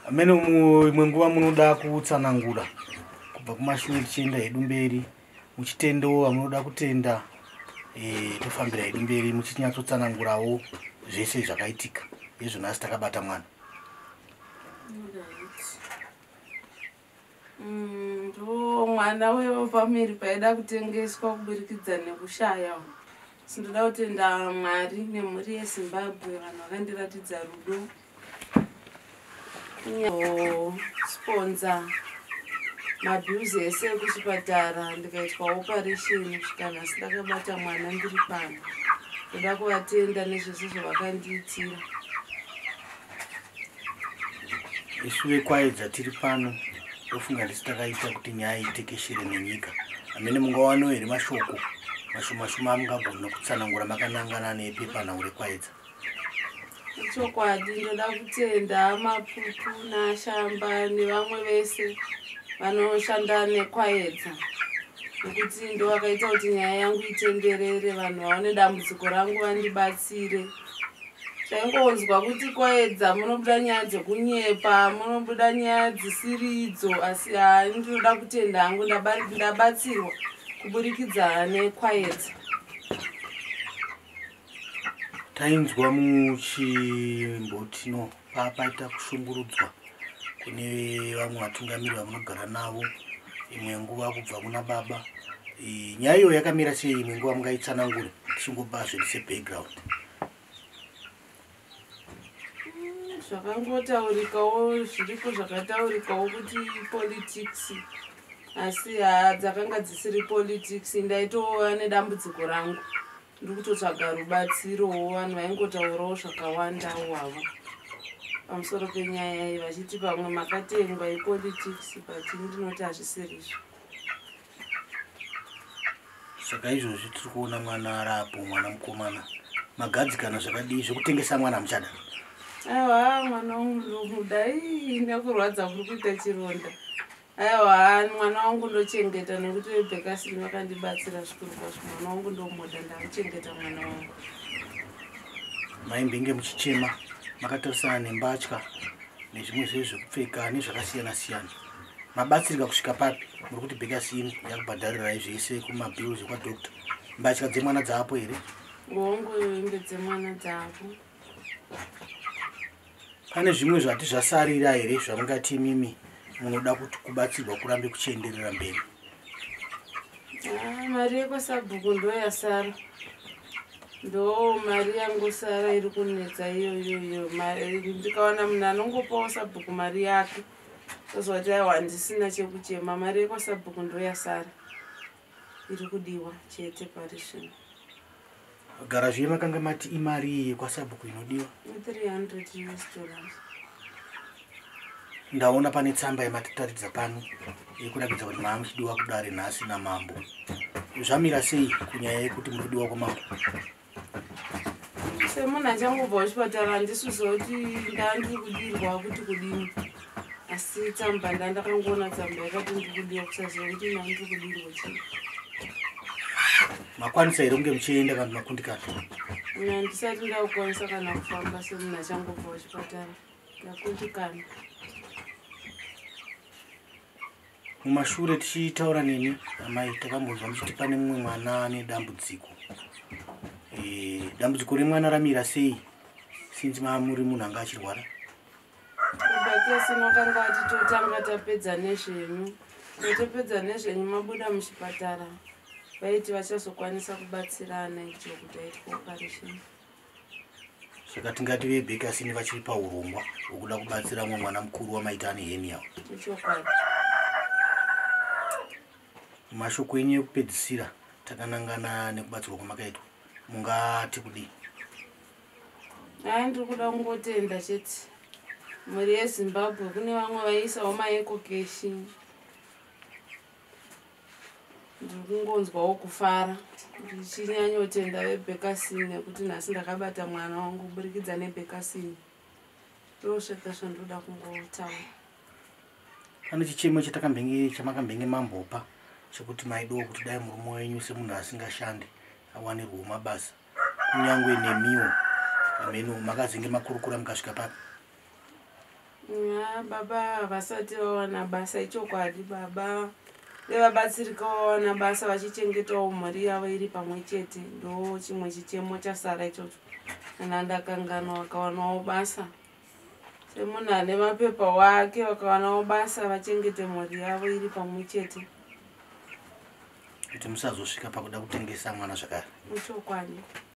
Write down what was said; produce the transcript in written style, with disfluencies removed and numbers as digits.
Amene imwe nguva munoda kutsanangura kubva kumashure tichienda hedu mberi, muchitendawo vamunoda kutenda, tofambira hedu mberi muchinyatsotsanangurawo zvese zvakaitika. Izvo nhasi takabata mwana. Ndo mwana wepamiri paida kutengeswa kuburikidza nekushaya. Ndoda kutenda Mwari nemhuri yeZimbabwe, vanhu vakandiratidza rudo. Sponsor mabills ese ekuchipatara, ndikaitwa operation kusvika nhasi ndakabata mwana ndiri pano. Ndoda kuvatenda nezvese zvavakandiitira. Isu vekwaedza tiri pano, ndofunga ndisi takaita kuti nyaya itekeshere nenyika. Amene mungawanawo here mashoko mashoma shoma amungagona kutsanangura makanangana nepepanhau rekwaedza? Ichokwadi, ndoda kutenda Mapupu naShamba nevamwe vese vanoshanda nekwaedza, nekuti ndo vakaita kuti nyaya yangu itenderere, vanhu vaone dambudziko rangu vandibatsire. Taingonzwa kuti kwaedza munobuda nyaya dzekunyepa, munobuda nyaya dzisiri idzo, asi hai, ndinoda kutenda hangu ndabatsirwa kuburikidza nekwaedza. Tainzwa muchimbotino papaita kushungurudzwa kune vamwe vatungamiri vamunogara navo imwe nguva kubva kuna baba. Nyaya iyoyo yakamira sei? Imwe nguva mungaitsanangure tichingopa zvedu sebackground. Zvakangotaurikawo zviriko, zvakataurikawo kuti politics, asi haa, dzakanga dzisiri politics. Ndaitova nedambudziko rangu, ndiri kutotsvaga rubatsirowo. Vanhu vaingotaurawo zvakawandawo havo pamusoro penyaya iyi, vachiti pamwe makatengwa, ipolitics, but ndinoti hazvisirizvo. Saka izvozvi tiri kuona mwana arapo, mwana mukomana, magadzikana zvakadii? Zvekutengesa mwana hamuchada? Aiwa, mwana wangu ndomuda. Ii, nekurwadza kuri kuita chironda, aiwa, mwana wangu ndochengeta, nekuti veBaker's Inn vakandibatsira zvikuru kwazvo. Mwana wangu ndomuda, ndakuchengeta mwana wangu. Maimbenge muchichema makatarisana nembatya nezvimwe zve zvekupfeka nezvakasiyana siyana. Mabatsirika kusvika papi? Muri kuti Baker's Inn yakubhadharirai zvese kumabills ekwadoctor. Mbatya dzemwana dzaapo here? Hongu, hembe dzemwana dzapo. Pane zvimwe zvati zvasarira here zvamungati imimi munoda kuti kubatsirwa kurambe kuchienderera mberi? Ah, mari yekwasabhuku ndo yasara, ndo mari yangosara iri kunetsa iyoyo iyo. Ndikawana munhu anongopawo sabhuku mari yake, tozoti aiwa, handisina chekuchema. Mari yekwasabhuku ndo yasara iri kudiwa chete pari zvino. Gara zviye makanga mati imari iyi yekwasabhuku inodiwa? 300 US dollars. Ndaona pane tsamba yamatitaridza pano yekuratidza kuti maa muchidiwa kudare nhasi namambo. Zvamira sei kunyaya yekuti muri kudiwa kwamambo? Semunhu achangobva kuchipatara, handisiziva kuti ndandiri kudirwa kuti kudini, asi tsamba ndandakangoona tsamba yakati ndiri kudiwa, kusaziva kuti ndandiri kudirwa chii. Makwanisa here kunge muchienda kana makundikana? Handisati ndakukwanisa kana kufamba. Semunhu achangobva kuchipatara, ndakundikana. Mumashure tichitaura nemi amai, takambonzwa muchiti pane mumwe mwana ane dambudziko. Dambudziko remwana ramira sei since mamuri munhu anga achirwara? Baker's Inn wakanga ati totanga tapedza nezvenyu, totopedza nezvenyu mabuda muchipatara. Vaiti vachazokwanisa kubatsirana icho kuti aitwa operation. Saka tingati veBaker's Inn vachiri paurongwa hwekuda kubatsira mumwe mwana mukuru wamaita ane hernia? Ichokwadi. Mashoko enyu ekupedzisira takanangana nekubatsirwa kwamakaitwa, mungati kudii? Hai, ndiri kuda kungotenda chete mhuri yeZimbabwe. Kune vamwe vaiisawo maEcoCash. Ndiri kungonzwawo kufara, ndichinyanyotenda veBaker's Inn nekuti nhasi ndakabata mwana wangu kuburikidza neBaker's Inn. Ndosvika zvandoda kungotaura. Pane chichemo chatakambenge chamakambenge mambopa chekuti maidiwo kuti dai murume wenyu semunhu asingashandi awanirwewo mabasa, kunyange nemiwo ameno makazenge makurukura mukasvika papi? Ya, baba havasati vawana basa ichokwadi. Baba vevabatsirika vawana basa vachichengetawo mhuri yavo iri pamwe chete. Ndo chimwe chichemo chasara ichocho. Kana ndakanganwa, vakawanawo basa semunhu ane mapepa wake, vakawanawo basa vachengete mhuri yavo iri pamwe chete. Kuti musazosvika pakuda kutengesa mwana zvakare. Ichokwadi.